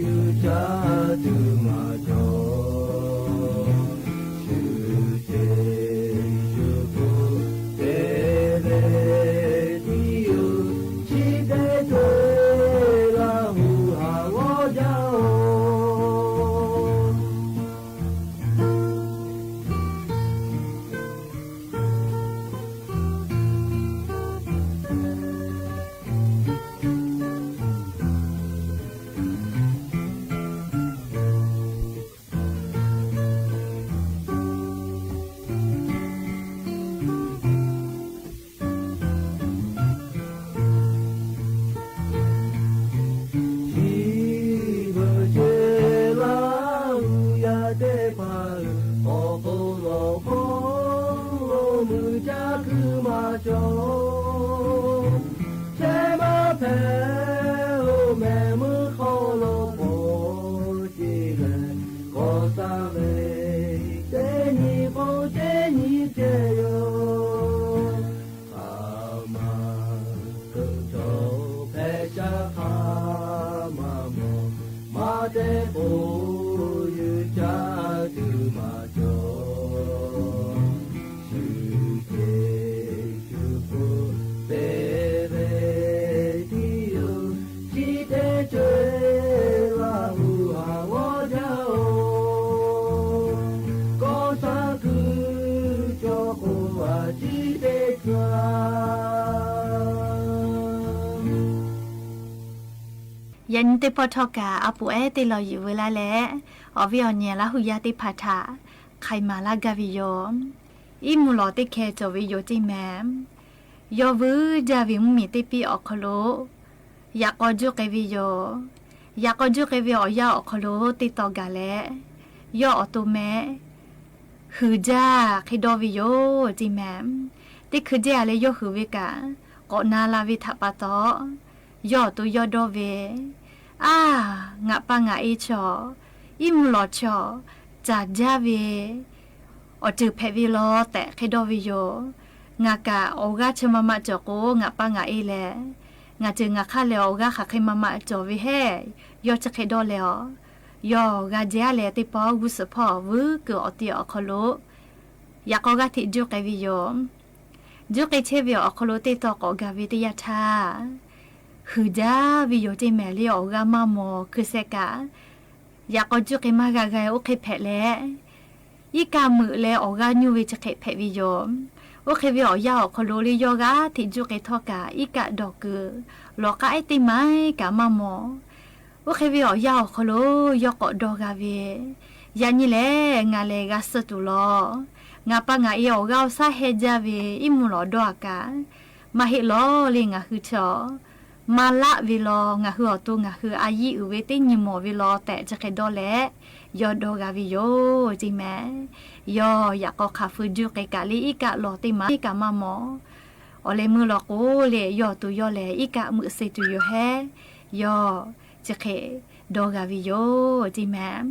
yuˬ caˇ tuˬ maˇ cawˬ. Shu ceˬ shu hpu te ve tiˉ yoˬ, chi teˇ ceuˬ Laˇ huˍ haˍ g'awˇ jaˇ-oˬ. Chi beuꞈ ceh Laˇ huˍ yaˇ teˇ hpaˍ awˬ hk'aw lo hpawˇ lo mui caˇ kuiˬ maˇ cawˬ. Chehˇ maˇ hpehꞈ-oˬ, mehˬ meuˇ hk'aw lo hpawˇ te leh, k'awꞈ shaˉ ve teˇ nyi pawˆ teˇ nyi ceh yoˬ. Aˬ ma hkeuꞈ cawˬ hpehꞈ shaˉ hk'a maˇ mawˬ, maˇ te k'o yuˬ caˇ tuˬ maˇ cawˬ. Shu ceˬ shu hpu te ve tiˉ yoˬ, chi teˇ ceuˬ Laˇ huˍ haˍ g'awˇ jaˇ-oˬ. K'awꞈ shaˉ kuiˬ cawˬ k'o, a ciˉ teˇ hkui-a. Yaꞈ nyi teˇ pawˆ htawˇ kaꞈ a poˍ ehˉ teˇ lawˬ yuˬ veu laˇ leh, awˬ viˉ awˬ nyi Laˇ huˍ yaˇ teˇ hpaˍ htaꞈ hk'ai maˍ laˇ gaˇ ve yoˬ. Iˉ mvuhˇ lawˬ teˇ hkeh cawˬ ve yoˬ ceˇ mehˍ. Yawˇ vuiˇ jaˇ ve mvuhˇmiˬ teˇ piˇ awˬ hk'aw lo yaꞈ k'aw juˇ k'ai ve yoˬ. Yaꞈ k'aw juˇ k'ai ve awˬ yanˇ awˬ hk'aw lo teˇ taw gaˬ leh, yawˇ awˬ to meh huiˍ jaˇ hk'e dawˇ ve yoˬ ceˇ mehˍ. Teˇ hkui jehˇ-a leh yawˇ huiˍ ve kaꞈ, k'awꞈ na la ve htaꞈ pa taw, yawˇ awˬ to yawˇ dawˇ ve, Aˬ, ngaˬ pa ngaˬ e chaw, iˉ mvuhˇ lawˬ chaw, caˬ jaˇ ve awˬ ceuˬ hpehꞈ ve law tehꞈ hk'e dawˇ ve yoˬ. Ngaˬ kaꞈ awˬ g'aˇ chi ma ma cawˬ k'o, ngaˬ pa ngaˬ e lehˬ, ngaˬ ceuˬ ngaˬ hk'aˇ lehˬ awˬ g'aˇ hk'aˬ hk'e ma ma cawˬ ve heˆ. Yawˇ chi hk'e dawˇ leh-a, yawˇ g'a jehˇ-a leh teˇ pawˆ g'uˇ suhˍ hpawˇ vuiˇ kuiˬ awˬ ti awˬ hk'aw lo yaꞈ k'aw g'aˇ hteꞈ juˇ k'ai ve yoˬ. Juˇ k'ai chehˇ ve awˬ hk'aw lo teˇ taw k'awꞈ gaˬ ve teˇ yanˇ htaˇ, huiˍ jaˇ ve yoˬ ceˇ mehˍ leh awˬ g'aˇ maˇ mawˬ hkui sheh kaꞈ, yaꞈ k'aw juˇ k'ai maˇ g'a g'a oˇ hk'e hpehꞈ leh, iˉ kaˆ meuꞈ leh awˬ g'aˇ nyuˇ ve chi hk'e hpehꞈ ve yoˬ. Oˇ hk'e ve awˬ yanˇ awˬ hk'aw lo leh yawˇ g'aˇ hteꞈ juˇ k'ai htawˇ kaꞈ, iˉ kaˆ dawˬ kuiˬ lawˬ k'aˉ ehˉ teˇ ma kaꞈ maˇ mawˬ. Oˇ hk'e ve awˬ yanˇ awˬ hk'aw lo yawˇ k'awꞈ dawˇ g'a ve, Yaꞈ nyi lehˬ ngaˬ lehˬ g'a suh tuˬ law. Ngaˬ pa ngaˬ e awˬ g'aˇ awˬ shaˉ heh jaˇ ve iˉ mvuhˇ lawˬ dawˇ-a kaꞈ, maˇ heˆ law leh ngaˬ hui chaw maˇ laˆ ve law, ngaˬ hui awˬ to ngaˬ hui a yiˇ uiˍ ve teˇ nyi mawˬ ve law tehꞈ chi hk'e dawˇ leh, yawˇ dawˇ g'a ve yoˬ ceˇ mehˍ. Yawˇ yaꞈ k'aw hk'aˬ feu juˇ k'ai kaꞈ leh iˉ kaˆ lawˬ teˇ ma teˇ kaꞈ maˇ mawˬ. Awˬ leh meuˇ law k'o leh yawˇ awˬ to yawˇ lehˬ iˉ kaˆ meuꞈ suh tuˬ yoˬ hehˉ. Yawˇ chi hk'e dawˇ g'a ve yoˬ ceˇ mehˍ.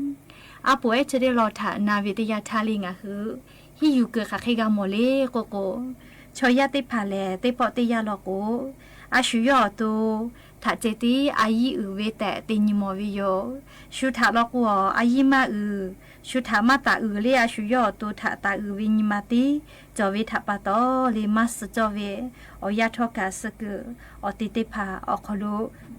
A poˍ ehˉ chi teˇ lawˬ htaꞈ na ve teˇ yanˇ htaˇ leh ngaˬ hui hiˉ yuˬ kuiˬ hk'aˬ hk'e g'a mawˬ le k'oˆ k'o, chaw yaˇ teˇ hpaˍ lehˬ teˇ pawˆ teˇ yanˇ law k'o, a shu yawˇ awˬ to htaꞈ ceh tiˉ a yiˇ uiˍ ve tehꞈ te nyi mawˬ ve yoˬ. Shu htaꞈ law k'o, a yiˇ maˇ uiˍ, shu htaꞈ maˇ taˍ uiˍ le, a shu yawˇ awˬ to htaꞈ taˍ uiˍ ve nyi ma tiˉ cawˬ ve htaꞈ pa taw le, maˇ suh cawˇ ve awˬ yanˇ htawˇ kaꞈ suh kuiˬ awˬ te teˇ hpaˍ awˬ hk'aw lo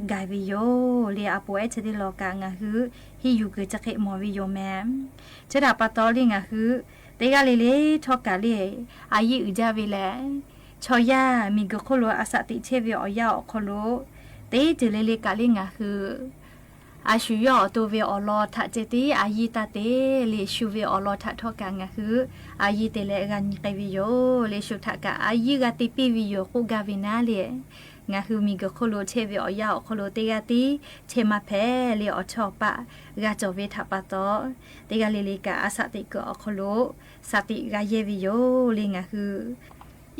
gaˬ ve yoˬ le. A poˍ ehˉ chi teˇ lawˬ kaꞈ ngaˬ hui henˇ yuˬ kuiˬ chi hk'e mawˬ ve yoˬ mehˍ. Chi htaꞈ pa taw le ngaˬ hui teˇ g'aˇ le le htawˇ kaꞈ le, a yiˇ uiˍ jaˇ ve lehˬ, chaw yaˇ miˬguiˬ hk'oˆ lo a shaꞈ teꞈ chehˇ ve awˬ yanˇ awˬ hk'aw lo teˇ ceuˬ le le kaꞈ le ngaˬ hui a shu yawˇ awˬ to ve awˬ lawn htaꞈ ceh tiˉ a yiˇ taˇ te le, shu ve awˬ lawn htaꞈ htawˇ kaꞈ ngaˬ hui a yiˇ te leh g'a nyi k'ai ve yoˬ le. Shu htaꞈ kaꞈ a yiˇ g'a te piˇ ve yoˬ k'oˆ gaˇ ve naˉ le, ngaˬ hui miˬguiˬ hk'oˆ lo chehˇ ve awˬ yanˇ awˬ hk'aw lo teˇ g'aˇ tiˉ chehˇ maˇ hpehꞈ le. Awˬ chawˇ awˬ paˆ g'a cawˬ ve htaꞈ pa taw, teˇ g'aˇ le le kaꞈ a shaꞈ teꞈ kuiˬ awˬ hk'aw lo shaꞈ teꞈ g'a yehˇ ve yoˬ le. Ngaˬ hui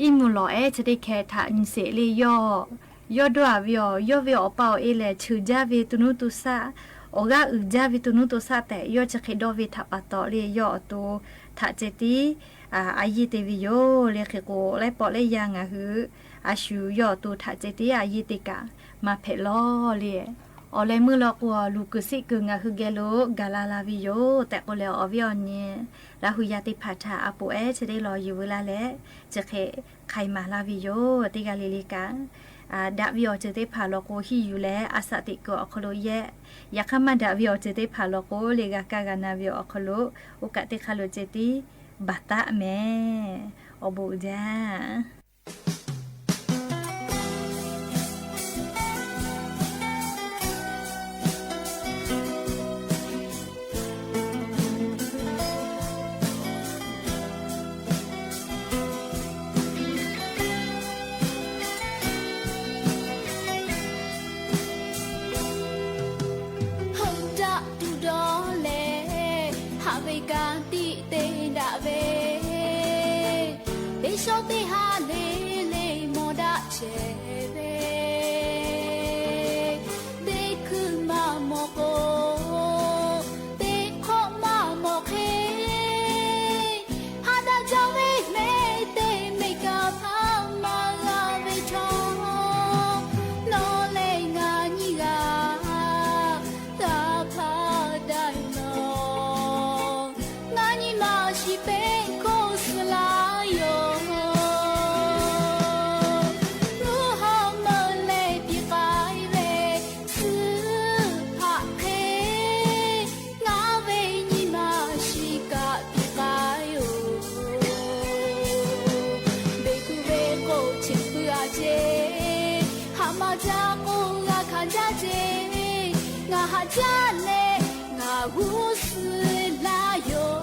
iˉ mvuhˇ lawˬ ehˉ chi teˇ hkeh htaꞈ nyi sheˍ le, yawˇ, yawˇ dawˇ a ve awˬ, yawˇ ve awˬ pa awˬ e lehˬ, cheuˬ jaˇ ve to nuˇ to shaˆ, awˬ g'aˇ uiˍ jaˇ ve to nuˇ to shaˆ tehꞈ yawˇ chi hk'e dawˇ ve htaꞈ pa taw le, yawˇ awˬ to htaꞈ ceh tiˉ a yiˇ te ve yoˬ le. Hk'e k'o, laiˉ pawˆ laiˉ yaˇ ngaˬ hui a shu yawˇ awˬ to htaꞈ ceh tiˉ a yiˇ te kaꞈ maˇ hpehꞈ lawˬ le. Awˬ leh meuˇ law k'o, luˬ kuiˬ sheˆ kuiˬ ngaˬ hui geh lo gaˬ la la ve yoˬ tehꞈ k'oˆ leh, awˬ viˉ awˬ nyi Laˇ hu yaˇ teˇ hpaˍ htaꞈ a poˍ ehˉ chi teˇ lawˬ yuˬ veu laˇ leh, chi hk'e hk'ai maˍ laˇ ve yoˬ. Teˇ g'aˇ le le kaꞈ, daꞈ ve awˬ ceuˬ teˇ hpaˍ law k'o, hiˇ yuˬ leh a shaꞈ teꞈ kuiˬ awˬ hk'aw lo yehˇ. Yaꞈ hk'aˇ, maˇ daꞈ ve awˬ ceuˬ teˇ hpaˍ law k'o le, g'a kaˇ g'a na ve awˬ hk'aw lo, oˇ kaꞈ teˇ hk'aˇ lo ceh tiˉ baˬ taˉ mehˍ. Awˬ bon uiˍ jaˇ. Heuˆ daꞈ tuˬ dawˇ leh, haꞈ ve ka tiꞈ te daꞈ ve, teˇ shawˉ teˇ ha le le mawˬ daꞈ chehˇ ve, teˇ hkui maˇ mawˬ k'o, teˇ hk'awꞈ maˇ mawˬ hk'e, ha daꞈ jaˇ ve mehˍ teˇ mehˍ kaꞈ hpaˇ maˇ g'a ve chaw, nawˬ leh ngaˬ nyiˇ g'aˇ g'a hpaˇ daꞈ lawˬ. Ngaˬ nyi ma shiˍ peˆ hk'oˆ suh laˇ yoˬ. Mvuhˇ haw meuˇ leh piˇ k'ai ve suh hpaꞈ hk'e, ngaˬ ve nyi ma shiˍ kaꞈ piˇ k'ai yoˬ. Beˬ kuˬ ve k'o, cheꞈ puiˉ a ceˇ, haꞈ ma jaˇ k'o, g'a hkanˍ jaˇ ceˇ. Ngaˬ haꞈ jaˇ leh ngaˬ g'uˇ suh laˇ yoˬ.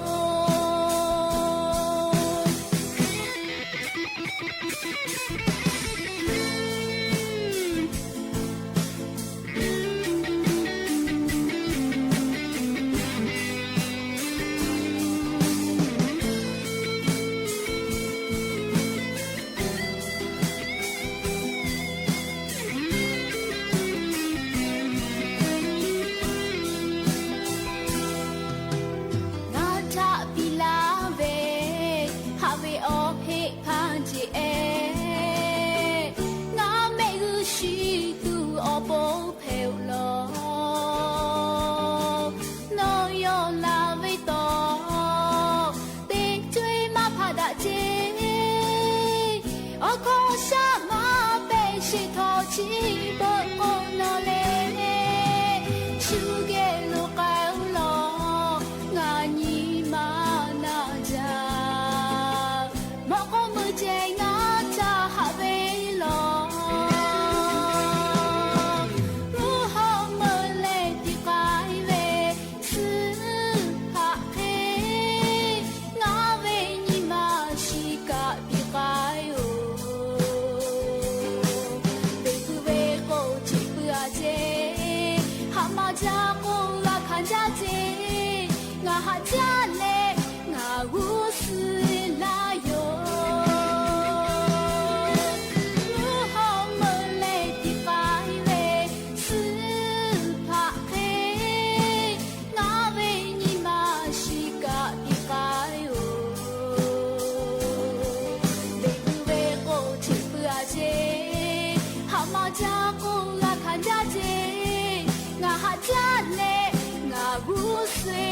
te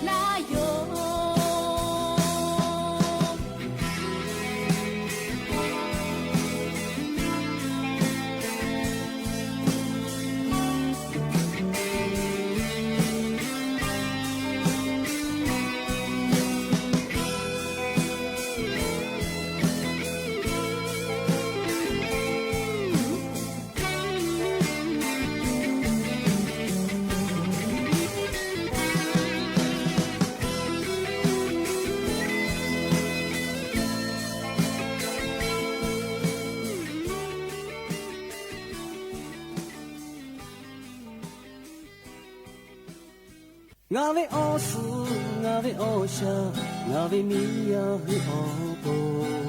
laˇ yoˬ. Ngaˬ ve awˬ suhˍ, ngaˬ ve awˬ shaˍ, ngaˬ ve miˇ yaˇ hui awˬ pon,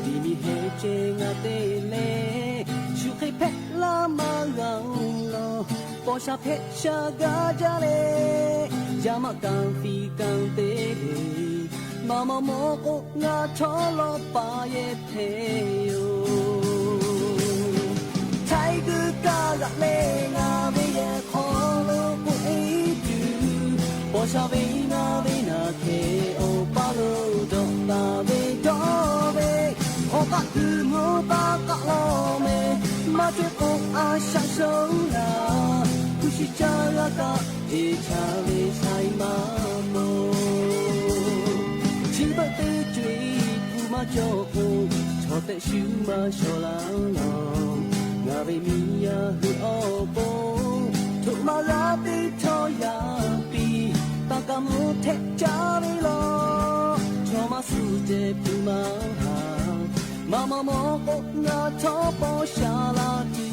tiꞈ miˬ heh ceh ngaˬ te leh, shu hk'e hpehꞈ laˇ maˇ g'a law. Paw sha hpehꞈ sha gaˇ jaˇ leh, yaˇ maˆ kanˇ fiˍ kanˇ te ve, maˇ maw mawˇ k'o ngaˬ chaw lawˇ paˍ yehˬ hpehꞈ yoˬ. Htaiˍ g'uiˬ kaˇ g'aꞈ leh ngaˬ ve yehˬ hk'aw lo k'oꞈ e tuˬ, paw sha ve ngaˬ ve naˬ hkeh awˬ paˇ lo dawꞈ taˍ ve dawˇ ve, hawˉ k'aˆ kuiˬ mvuhˇ taˇ k'aˆ lawˇ meh, maˇ cawehˇ k'o a shaꞈ shonˉ laˬ, hpu shi caˇ g'a kaꞈ jeˬ chaˇ ve shaiˍ maˇ mawˬ. Chi beuꞈ teˇ co e hpu maˇ cawˬ k'o, chaw tehꞈ shu maˇ shawˍ laˇ lawˬ. Ngaˬ ve miˇ yaˇ hui awˬ pon, htoꞈ ma g'a teˇ htawˇ yaˇ piˇ, taˇ kaˇ mvuhˇ htehꞈ caˇ ve lawˬ. Chaw maˇ suh ceh hpu maˇ haˍ, maˇ maw mawˇ k'o ngaˬ htawˇ paw sha laˇ tuˬ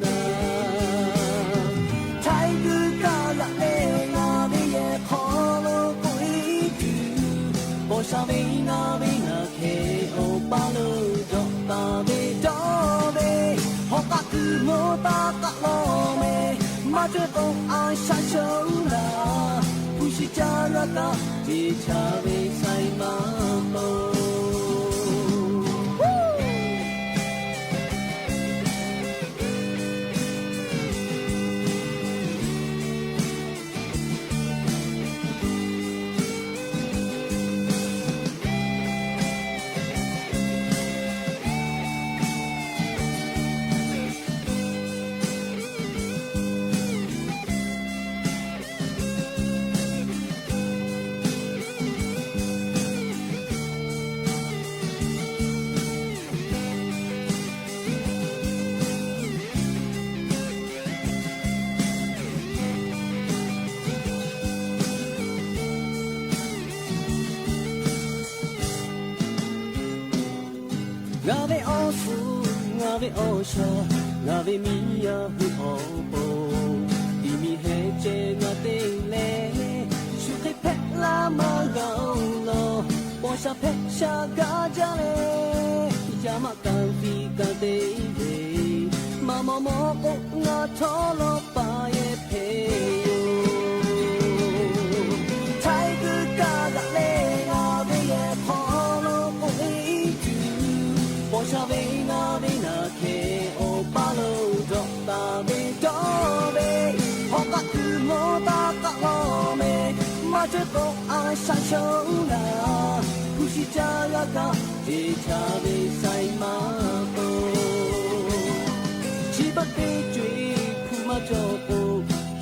naˍ. Htaiˍ g'uiˬ kaˇ g'aꞈ leh ngaˬ ve yehˬ hk'aw lo k'oꞈ e tuˬ, paw sha ve ngaˬ ve naˬ hkeh awˬ paˇ lo dawꞈ taˍ ve dawˇ ve, hawˉ k'aˆ kuiˬ mvuhˇ taˇ k'aˆ lawˇ meh, maˇ cawehˇ k'o a shaꞈ shonˉ laˬ, hpu shi caˇ g'a kaꞈ jeˬ chaˇ ve shaiˍ maˇ mawˬ. Ngaˬ ve awˬ suhˍ, ngaˬ ve awˬ shaˍ, ngaˬ ve miˇ yaˇ hui awˬ pon, tiꞈ miˬ heh ceh ngaˬ te leh, shu hk'e hpehꞈ laˇ maˇ g'a law. Paw sha hpehꞈ sha gaˇ jaˇ leh, yaˇ maˆ kanˇ fiˍ kanˇ te ve, maˇ maw mawˇ k'o ngaˬ htawˇ lawˇ paˍ yehˬ hpehꞈ yoˬ. Htaiˍ g'uiˬ kaˇ g'aꞈ leh ngaˬ ve yehˬ hk'aw lo k'oꞈ e tuˬ, paw sha ve ngaˬ ve naˬ hkeh awˬ paˇ lo dawꞈ taˍ ve dawˇ ve, hawˉ k'aˆ kuiˬ mvuhˇ taˇ k'aˆ lawˇ meh, maˇ cawehˇ k'o a shaꞈ shonˉ laˬ, hpu shi caˇ g'a kaꞈ jeˬ chaˇ ve shaiˍ maˇ mawˬ. Chi beuꞈ teˇ co e hpu maˇ cawˬ k'o,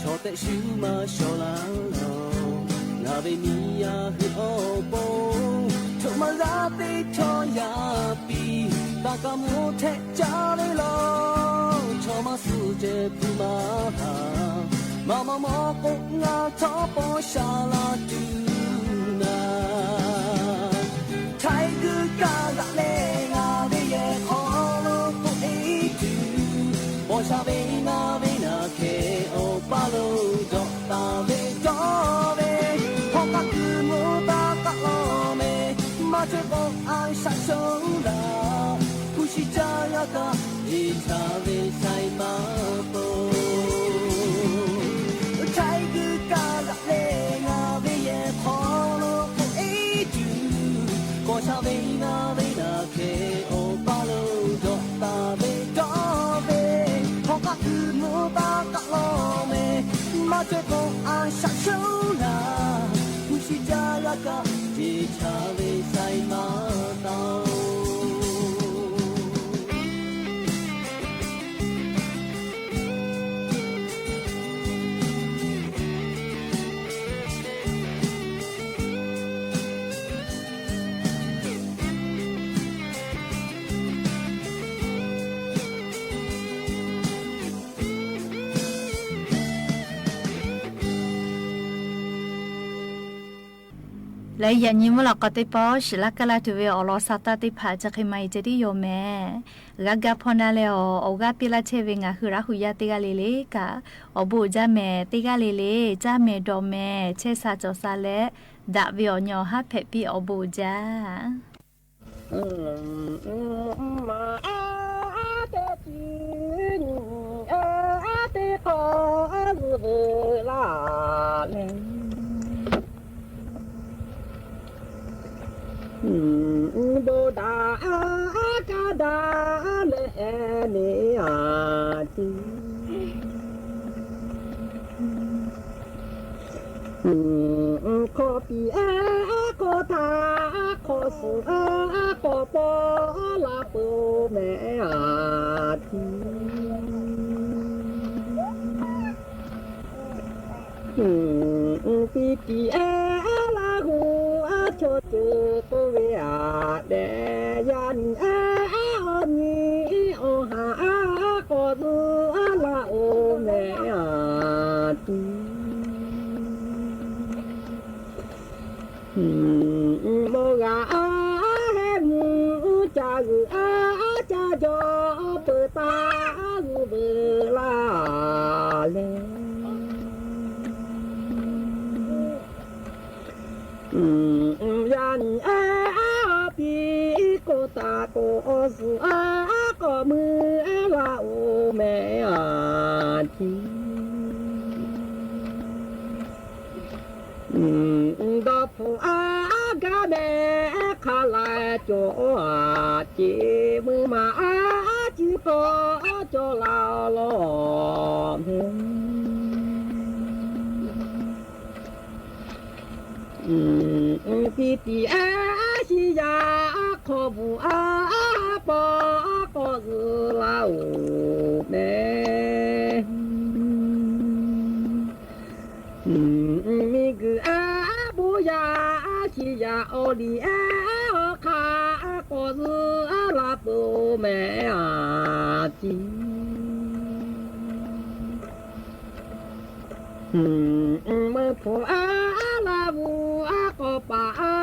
chaw tehꞈ shu maˇ shawˍ laˇ lawˬ. Ngaˬ ve miˇ yaˇ hui awˬ pon, htoꞈ ma g'a teˇ htawˇ yaˇ piˇ, taˇ kaˇ mvuhˇ htehꞈ caˇ ve lawˬ. Chaw maˇ suh ceh hpu maˇ haˍ, maˇ maw mawˇ k'o ngaˬ htawˇ paw sha laˇ tuˬ naˍ. Htaiˍ g'uiˬ kaˇ g'aꞈ leh ngaˬ ve yehˬ hk'aw lo k'oꞈ e tuˬ, paw sha ve ngaˬ ve naˬ hkeh awˬ paˇ lo dawꞈ taˍ ve dawˇ ve, hawˉ k'aˆ kuiˬ mvuhˇ taˇ k'aˆ lawˇ meh, maˇ cawehˇ k'o a shaꞈ shonˉ laˬ, hpu shi caˇ g'a kaꞈ jeˬ chaˇ ve shaiˍ maˇ mawˬ. Htaiˍ g'uiˬ kaˇ g'aꞈ leh ngaˬ ve yehˬ hk'aw lo k'oꞈ e tuˬ, paw sha ve ngaˬ ve naˬ hkeh awˬ paˇ lo dawꞈ taˍ ve dawˇ ve, hawˉ k'aˆ kuiˬ mvuhˇ taˇ k'aˆ lawˇ meh, maˇ cawehˇ k'o a shaꞈ shonˉ laˬ, Leh yaꞈ nyi mvuhˇ lawꞈ k'aw teˇ pawˆ shiˍ laˇ kaˇ laˇ tuˬ ve awˬ lawn sa taˇ teˇ hpaˍ chi hk'e maˇ heˆ ceh tiˉ yoˬ mehˍ. G'a ga hpawˇ na leh awˬ, awˬ g'aˇ piˇ laˇ chehˇ ve ngaˬ hui Laˇ hu yaˇ teˇ g'aˇ le le kaꞈ, awˬ bon uiˍ jaˇ mehˍ. Teˇ g'aˇ le le caˇ mehˍ dawˬ mehˍ, chehˇ sha cawˬ sha leh, daꞈ ve awˬ nyi awˬ haˉ hpehꞈ piˇ awˬ bon uiˍ jaˇ. Maˇ a teˇ chi nyi a teˇ hk'aw zuhˬ veuˬ laˇ leh, bon daꞈ a kaˇ daꞈ leh neˇ a tiˉ hk'aw piˇ a hk'aw htaꞈ hk'aw suhˍ a k'awꞈ paw laˇ peuˬ mehˍ a tiˉ. Piˇ tiꞈ a Laˇ hu a chaw ceuˬ k'oˆ ve a leh, yaˇ nyi a awˬ nyi awˬ haˍ a k'awꞈ zuhˬ a laˇ oˬ mehˍ a tiˉ. Mawˇ g'a a heh mvuh ca g'uiˬ a ca jaw peuˬ taˇ zuhˬ veuˬ laˇ leh, yaˇ nyi a piˇ k'oˆ taˍ k'o, awˬ suhˍ a k'awꞈ mui laˇ oˬ mehˍ a tiˉ. Dawˇ hpfuhˇ a gaˇ mehˍ hk'a laˬ cawˬ a ceˬ, mui maˬ a ciˉ k'awꞈ cawˬ laˇ lawˬ mehˍ. Piˇ tiꞈ a shiˍ yaˇ hk'aw bvuhꞈ a paw k'awꞈ zuhˬ laˇ oˬ mehˍ. Miˬ guiˬ a bon yaˇ a shiˍ yaˇ awˬ liꞈ a awˬ hk'aˇ k'awꞈ zuhˬ a laˇ peuˬ mehˍ a tiˉ. Meuˇ hpfuhˇ a Laˇ hu a k'awꞈ paˍ a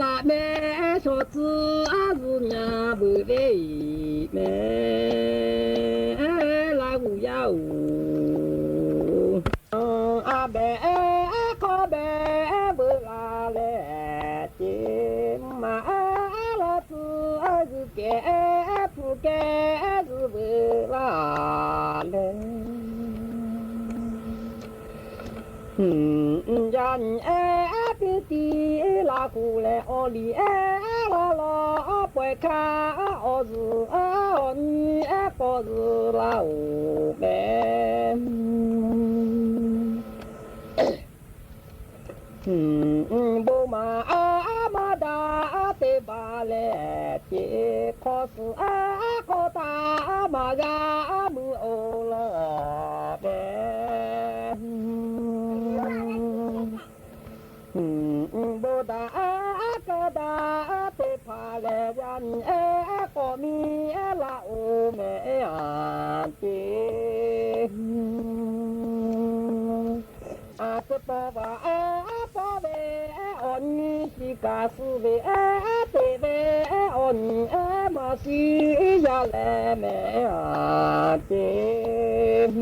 laꞈ mehˍ shawˍ tcuh a zuhˬ nyi beuꞈ ve mehˍ. Laˇ hu yaˇ oˬ, a behˬ hk'aw behˬ veuꞈ la leh, ceˬ maˬ a laˇ tcuh a zuhˬ kehˬ hpu kehˬ zuhˬ veuꞈ la leh, yaˇ nyi a piˇ tiꞈ Laˇ hu leh awˬ liꞈ a laˇ lawˬ pawehˇ hkanˇ awˬ zuhˬ a awˬ nyi a k'awꞈ zuhˬ laˇ oˬ mehˍ. Bon maˍ a maˇ daꞈ a teˇ baˬ leh, ceˬ hk'aw suhˍ a hk'aw htaꞈ maˇ g'a mui oˬ law mehˍ. Bon daꞈ a kaˇ daꞈ teˇ hpaˍ lehˬ, yaˇ nyi a k'awꞈ miˇ laˇ oˬ mehˍ a ceˬ. A tcuh paw vaꞈ a paw ve awˬ nyi shiˍ kaꞈ suh ve a teꞈ ve awˬ nyi a maˇ shiˍ yaˇ leh mehˍ a ceˬ.